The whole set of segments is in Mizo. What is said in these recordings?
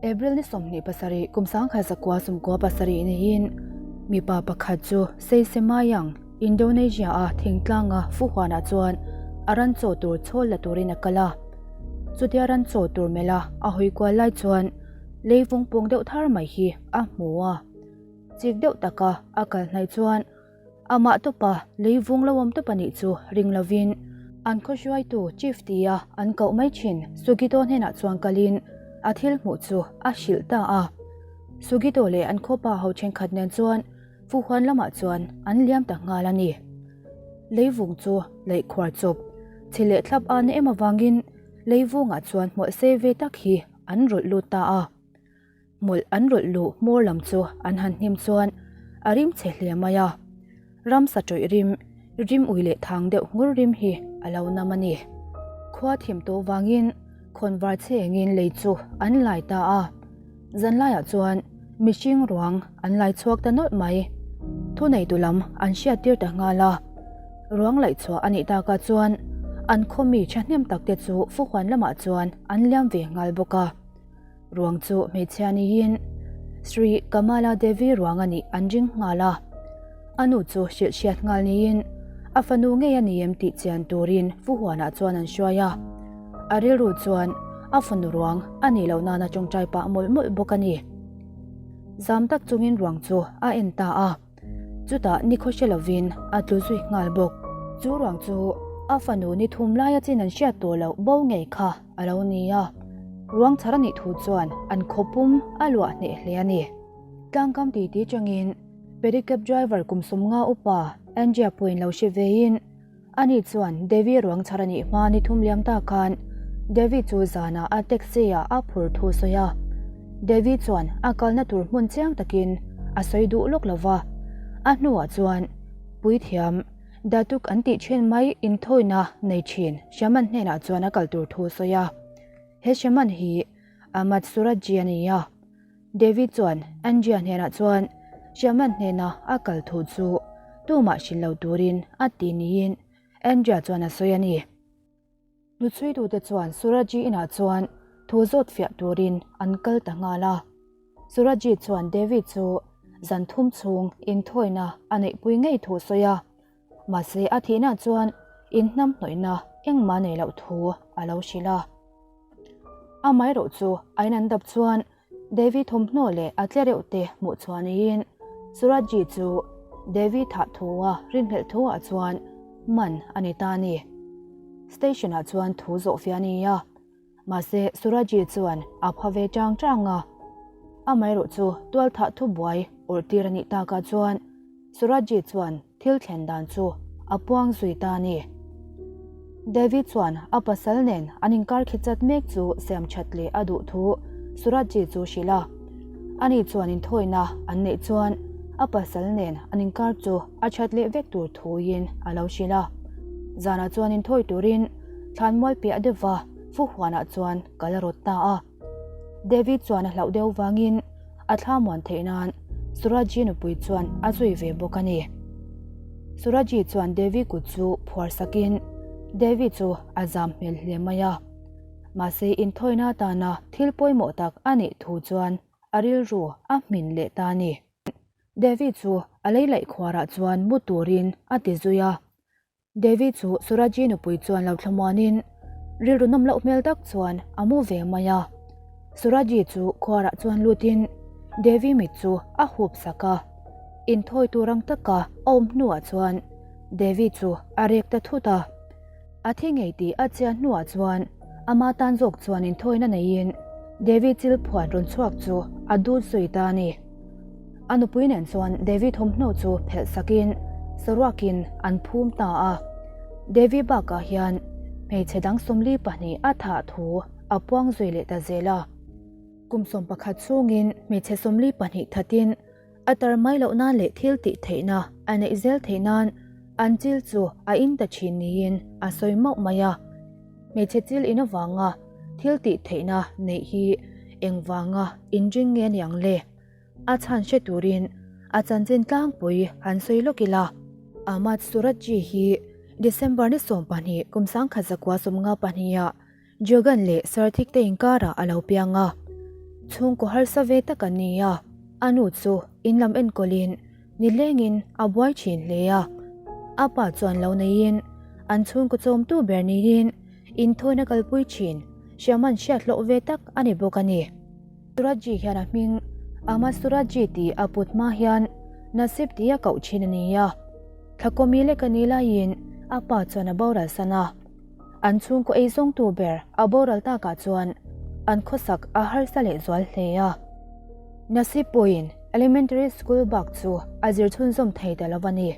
April ni 27 kum 1997 niin mipa pakhat chu Seisemayang, Indonesia-a thingtlanga Fuhuan-ah chuan a ran chaw tur chhawl la turin a kal a. Chutia ran chaw tur melh a a hawi kual lai chuan lei vung pawng deuh thar mai hi a hmu a. Chik deuh taka a kal hnaih chuan Amah tawpa lei vung lo awm tawp a nih chu ring lovin an khaw hruaitu Chief tia an koh mai thin Sugito hnenah chuan kalin a thil hmuh chu a hrilh ta a. Sugito leh an khawpa ho thenkhat nen chuan Fuhuan lamah chuan an liam ta nghal a ni. Lei vung chu laih khuar chawp chhe leh thlap a na em avangin lei vungah chuan hmawlh sei ve tak hi an rawlh lut ta a. Hmawlh an rawlh luh hmawr lam chu an han hnim chuan a rim chhe hle mai a, ramsa tawih rim, rim ui leh thang deuh ngur rim hi a lo nam a ni. Khua thim tawh vangin khawnvar che engin lei chu an lai ta a, zanlaiah chuan mihring ruang an lai chhuak ta nawlh mai. Thuneitu lam an hriattir ta nghal a, ruang laih chhuah a nih takah chuan an khaw mi thahnem takte chu Fuhuan lamah chuan an liam ve nghal bawk a. Ruang chu hmeichhia niin Sri Kamala Devi ruang a nih an ring nghal a. A nu chu hrilh hriat nghal niin a fanu ngei a ni em tih chian turin Fuhuanah chuan an hruai a. A rilru chuan a fanu ruang a nih loh nana tawngtai pah mawlh mawlh bawk a ni. Zam tak chungin ruang chu a en ta a. Chutah nikhaw hre lovin a tlu zui nghal bawk. Chu ruang chu a fanu ni thum laia chin an hriat tawh loh bo ngei kha a lo ni a. Ruang chhar a nih thu chuan an khaw pum a luah hneh hle a ni. Tlangkam titi changin pedicab driver kum 50 upa Andrea pawhin lo hre veiin Ani chuan Devi ruang chhar a nih hma ni thum liam ta khan Devi chu zanah a taxi ah a phur thu sawi a. Devi chuan a kalna tur hmun chiang takin a sawi duh lawk lo va. A hnuah chuan puithiam Datuk an tih thin mai inthawina nei thin Shaman hnenah chuan a kal tur thu sawi a. He Shaman hi Ahmad Suradji a ni a. Devi chuan Andrea hnenah chuan Shaman hnena a kal thu chu tumah hrilh lo turin a ti niin Andrea chuan a sawi a ni. Hnuchhuitute chuan Suraji inah chuan thu zawt fiah turin an kal ta nghal a. Suraji chuan Devi chu zan thum chhung inthawina a neihpui ngei thu sawi a. Mahse a thihna chuan inhnamhnawihna engmah nei loh thu a lo hrilh a. Amaherawh chu a in an dap chuan Devi thawmhnaw leh a tle reuh te hmuh chhuah niin Surajji chu Devi thah thu a rinhlelh thu ah chuan man a ni ta a ni. Station ah chuan thu zawh fiah a ni a. Mahse Suraji chuan a pha ve chang chang a, amaherawh chu tualthah thubuai awrh tir a nih takah chuan Suraji chuan thil thlen dan chu a puang zui ta a ni. Devi chuan a pasal nen an inkar khi chat mek chu siam that leh a duh thu Suraji chu hrilh a, ani chuan inthawina an neih chuan a pasal nen an inkar chu a that leh vek tur thuin a lo hrilh a. Zanah chuan inthawi turin Thlanmual piah deuhva Fuhuanah chuan kal a rawt ta a. David chuan a hlauh deuh vangin a thla muan theih nan Suraji nupui chuan a zui ve bawk a ni. Suraji chuan Devi kut chu phuar sakin Devi chu a zam hmel hle mai a. Mahse inthawina atana thil pawimawh tak a nih thu chuan a rilru a hmin leh ta a ni. Devi chu a lei laih khuarah chuan mu turin a ti zui a. Devi chu Suraji nupui chuan lo thlamuanin rilru nawm loh hmel tak chuan a mu ve mai a. Suraji chu khuarah chuan lutin Devi mit chu a hup sak a. Inthawi tur ang taka a awm hnuah chuan Devi chu a rek ta thut a. A thi ngei tih a chian hnuah chuan ama tan zawk chuan inthawina neiin Devi chil phuan rawn chhuak chu a dut zui ta a ni. A nupui nen chuan Devi thawmhnaw chu phelh sakin saruakin an phum ta a. Devi bakah hian hmeichhe dang 42 a thah thu a puang zui leh ta zel a. Kum 11 chhungin hmeichhe 42 thatin a tar mai loh nan leh thil tih theihna a neih zel theih nan an chil chu a in ta thin niin a sawi mauh mai a. Hmeichhe chil in avanga thil tih theihna neih hi engvanga inring nge niang le? A chhan hre turin a chanchin tlangpui han sawi lawk ila. Ahmad Suradji hi December ni 12 kum 1952 ah Jogan leh Sarthik te inkarah a lo piang a. Chhungkaw harsa ve tak an ni a, a nu chu in lam enkawlin nilengin a buai thin hle a. A pa chuan lo neiin an chhungkaw chawmtu ber niin inthawina kalpui thin hriaman hriat hlawh ve tak a ni bawk a ni. Surajji hian a hming Ahmad Surajji tih a put hma hian Nasib tih a koh thin a ni a. Thlakawmi lek a nih laiin a pa chuan a boral san a. An chhungkaw ei zawngtu ber a boral takah chuan an khawsak a harsa leh zual hle a. Nasib pawhin elementary school bak chu a zir chhunzawm thei ta lo a ni.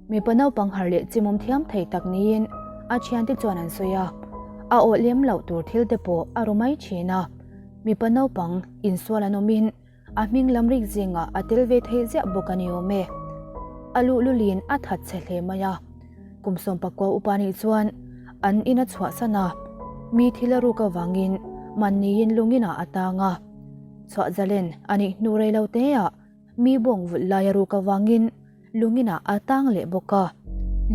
Mipa naupang harh leh chimawm thiam thei tak niin a thiante chuan an sawi a, a awh lem loh tur thil te pawh a ru mai thin a. Mipa naupang insual an awmin a hming lam rik zingah a tel ve theih ziah bawk a ni awm e. A luhlulin a that chhe hle mai a. Kum 19 upa nih chuan an in a chhuahsan a, mi thil a ruk avangin mahniin lungin ah a tang a. Chhuah zalen a nih hnu rei lo te ah Mi bawng vulh lai a ruk avangin lunginah a tang leh bawk a.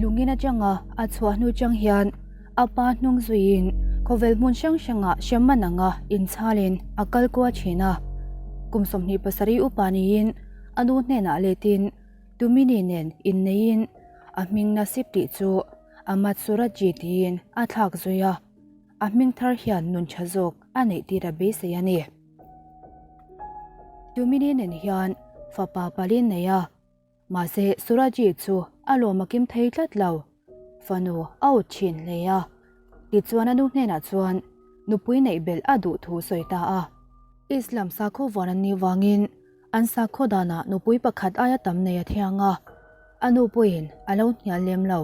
Lungin atanga a chhuah hnu chang hian a pa hnung zuiin khawvel hmun hrang hrangah hriamman anga inchhalin a kal kual thin a. Kum 27 upa niin a nu hnenah letin Tumini nen inneiin a hming Nasib tih chu Ahmad Suradji tiin a thlak zui a. A hming thar hian nun tha zawk a neih tir a beisei a ni. Tumini nen hian fapa palin nei a, mahse Suraji chu a lawm a kim thei tlat lo. Fanu a awt thin hle a, tichuan a nu hnenah chuan nupui neih belh a duh thu sawi ta a. Islam sakhaw vuan an nih vangin an sakhaw danah nupui pakhat aia tam nei a thiang a, a nu pawhin a lo hnial lem lo.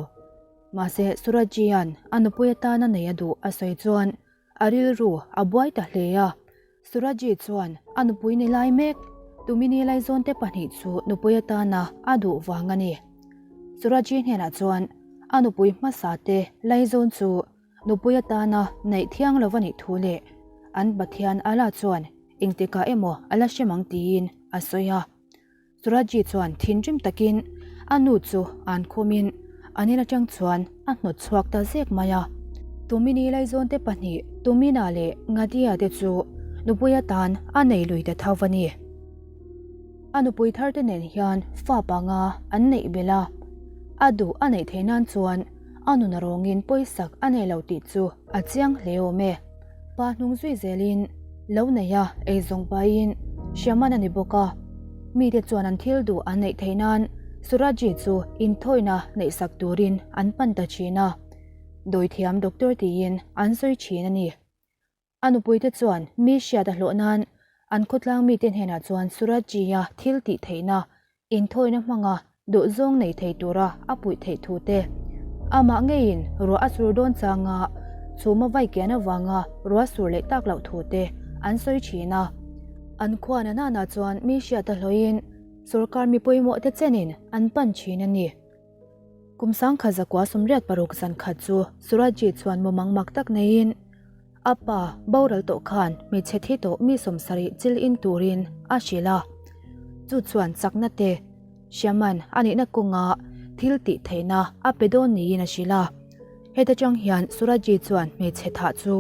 Mahse Surajian a nupui atana nei a duh a sawi chuan A rilru a buai ta hle a. Suraji chuan a nupui ni lai mek, Tumini laizawnte pahnih chu nupui atana a duh vang a ni. Suraji hnenah chuan a nupui hmasa te laizawn chu nupui atana neih thiang lo a nih thu leh an Pathian Allah chuan engtikah emaw a la hrem ang tiin a sawi a. Suraji chuan thinrim takin a nu chu an khumin an in atang chuan a hnawt chhuak ta zek mai a. Tumini laizawnte pahnih Tumina leh Ngadia te chu nupui atan a nei lui ta tho a ni. A nupui thar te nen hian fa panga an neih belh a, a duh a neih theih nan chuan a nun a rawngin pawisak a nei lo tih chu a chiang hle awm e. Pa hnung zui zelin lo nei a, eizawng pahin hriaman a ni bawk a. Mite chuan an thil duh an neih theih nan Suraji chu inthawina neihsak turin an pan ta thin a. Dawithiam doctor tiin an sawi thin a ni. A nupuite chuan mi hriat a hlawh nan an khawtlang mite hnenah chuan Suraji-a thil tih theihna Inthawina hmanga duhzawng nei thei tura a puih theih thu te, amah ngeiin ruah a sur dawn changa chhuma vai kian avanga ruah sur leh tak loh thu te an sawi thin a. An khua na nana chuan mi hriat a hlawhin sorkar mi pawimawh te chenin an pan thin a ni. Kum 1986 zan khat chu Suraji chuan mumang mak tak neiin A pa boral tawh khan hmeichhe thi tawh mi 70 chil in turin a hrilh a, chu chuan chakna te hriaman a nihna kawnga thil tih theihna a pe dawn niin a hrilh a. Heta tang hian Suraji chuan hmeichhe thah chu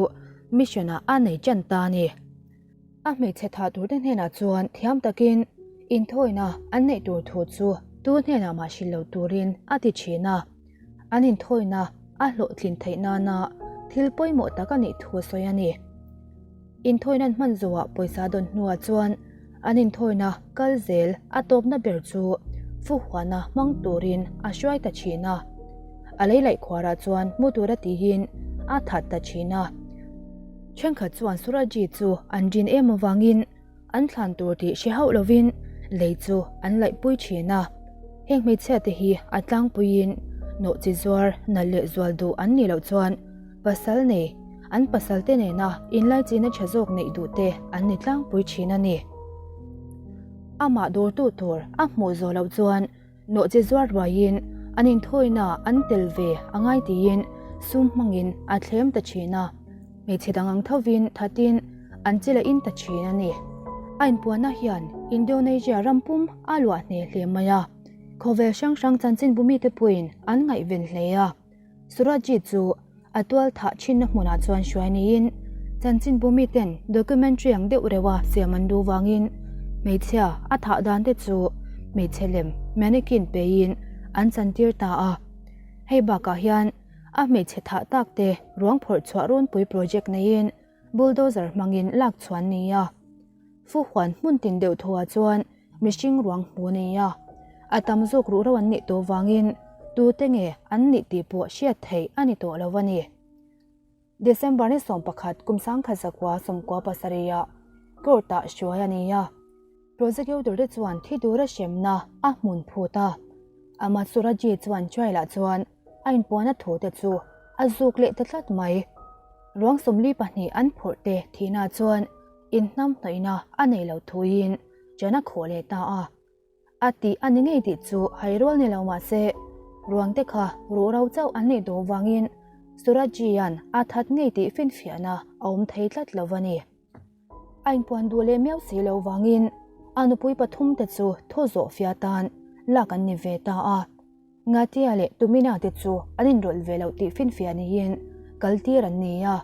mission ah a nei tan ta a ni. A hmeichhe thah turte hnenah chuan thiam takin inthawina an neih tur thu chu tu hnenah mah hrilh lo turin a ti thin a. An inthawina a hlawhtlin theih nana thil pawimawh tak a nih thu a sawi a ni. Inthawina an hman zawhah pawisa dawn hnuah chuan an inthawina kal zel a tawpna ber chu Fuhuana hmang turin a hruai ta thin a. A lei laih khuarah chuan mu tura tiin a that ta thin a. Thenkhat chuan Suraji chu an rin em avangin an thlan tur tih hre hauh lovin lei chu an laihpui thin a. Heng hmeichhia te hi a tlangpuiin nawhchi zuar nalh leh zual duh an nih loh chuan pasal nei an pasal te nena inlaichina tha zawk neih duh te an ni tlangpui thin a ni. Amah dawrtu tur a hmuh zawh loh chuan Nawhchi zuar ruaiin an inthawina an tel ve a ngai tiin sum hmangin a thlem ta thin a, hmeichhe dang ang thovin thatin an chil a in ta thin a ni. A inpuanna hian Indonesia ram pum a luah hneh hle mai a, khawvel hrang hrang chanchinbu mite pawhin an ngaihven hle a. Suraji chu a tual thah thinna hmunah chuan hruai niin. Chanchinbu miten documentary ang deuh reuha siam an duh vangin hmeichhia a thah dan te chu hmeichhe lem mannequin peiin an chantir ta a. Hei bakah hian a hmeichhe thah tak te ruang phawrh chhuah runpui project neiin bulldozer hmangin lak chhuan ni a. Fuhuan hmun tin deuh thuah chuan mihring ruang hmu a ni a, a tam zawk ruh ro an nih tawh vangin tute nge an nih tih pawh hriat theih a ni tawh lo a ni. December ni 11 kum 1997 ah court ah hruai a ni a, prosecutor te chuan thi tura hremna a hmun phut a, Ahmad Suraji chuan trial ah chuan a inpuahna thu te chu a zuk leh ta tlat mai. Ruang 42 an phurh te thihna chuan inhnamhnawihna a nei lo thuin ṭan a khawh leh ta a. A tih a ni ngei tih chu hai rual ni lo mah se, ruang te kha ruh ro chauh an nih duh vangin Suraji-a'n a that ngei tih finfiahna a awm thei tlat lo a ni. A inpuan duh leh miau si lo vangin a nupui pathum te chu thu zawh fiah tan lak an ni ve ta a. Ngatia leh Tumina te chu an inrawlh ve loh tih finfiah niin kaltir an ni a.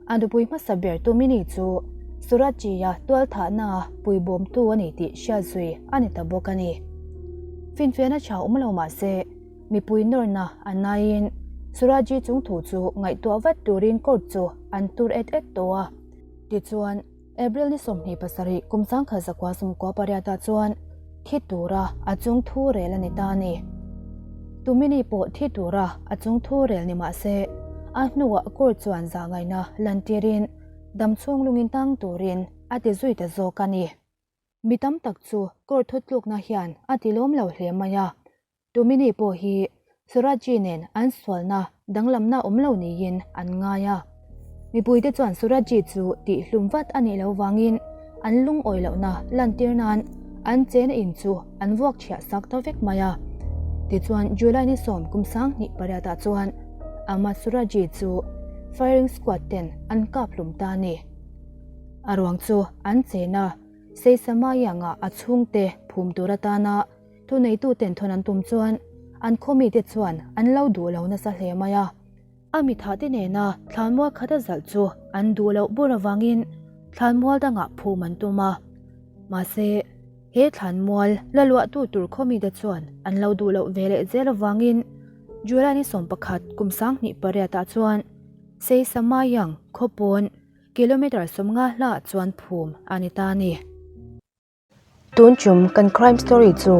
A nupui hmasa ber Tumini chu Suraji-a tualthahna puibawmtu a ni tih hriat zui a ni ta bawk a ni. Finfiahna tha awm lo mah se, mipui nawrna a naiin Suraji chung thu chu ngaihtuah vat turin court chu an tur et et tawh a. Tichuan, April ni 27 kum 1998 ah chuan thi tura a chung thu rel a ni ta a ni. Tumini pawh thi tura a chung thu rel ni mah se, a hnuah court chuan zahngaihna lantirin damchhung lungin tang turin a ti zui ta zawk a ni. Mi tam tak chu court thutlukna hian a ti lawm lo hle mai a, Tumini pawh hi Suraji nen an sualna danglamna awm lo niin an ngai a. Mipuite chuan Suraji chu tihhlum vat a nih loh vangin an lungawi lohna lantir nan an chena in chu an vuak chhiah sak ta vek mai a. Tichuan July ni 10 kum 2008 ah chuan Ahmad Suraji chu firing squad ten an kap hlum ta a ni. A ruang chu an chena Seisamaianga a chhungte phum tur atana Thuneituten thawn an tum chuan an khawmite chuan an lo duh lo nasa hle mai a. A mithahte nena thlanmual khat a zalh chu an duh loh bur avangin thlanmual dangah phum an tum a. Mahse, he thlanmual la luahtu tur khawmite chuan an lo duh loh ve leh zel avangin July ni 11 kum 2008 ah chuan Seisamayang khawpawn kilometre 50 hlaah chuan phum a ni ta a ni. Tun chum kan crime story chu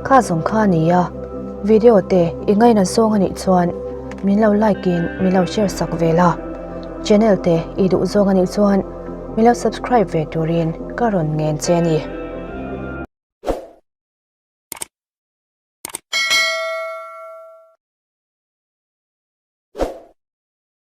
kha zawng kha a ni a, video te i ngaina zawng a nih chuan min lo like in min lo share sak ve la, channel te i duh zawng a nih chuan min lo subscribe ve turin ka rawn ngen che a ni.